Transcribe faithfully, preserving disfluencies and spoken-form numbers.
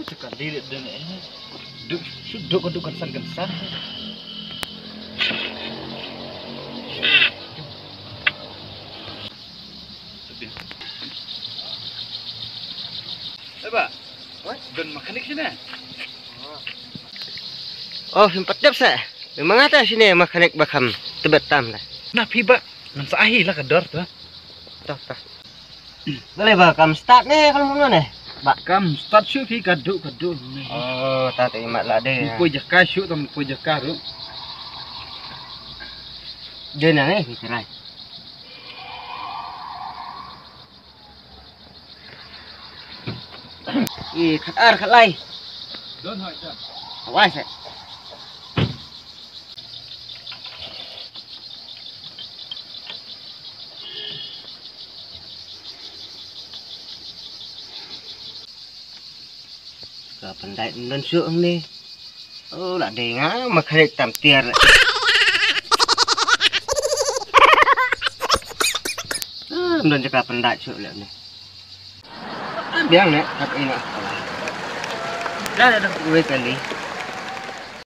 Ka dei dei ne. Duk, duk, duk, kan san, kan san. Eh, ba. Don mechanic sini. Oh, phim pat tip sa. Memang ata sini mechanic ba kham tebet tam da. Na phi ba. Ngan sa ahi la ka dor tu. Toh, toh. Balei ba kam start ne, kam kumno ne? Ba kam start shuh phi, ka duh, ka duh. Oh, ta te mat la de. Poi jaka shuh, tam poi jaka ruh. Dei na ne, phi trai. Ih, khat ar, khat lai. Don hoi ta. Hoi sa. Ka pyndait ym don shuh hangne. Oh, la dei nga mechanic tam tiar. Ah, ym don jaka pyndait shuh leh ne. Ah, biang ne, kat ina. Dah, dah, dah. Wei kali.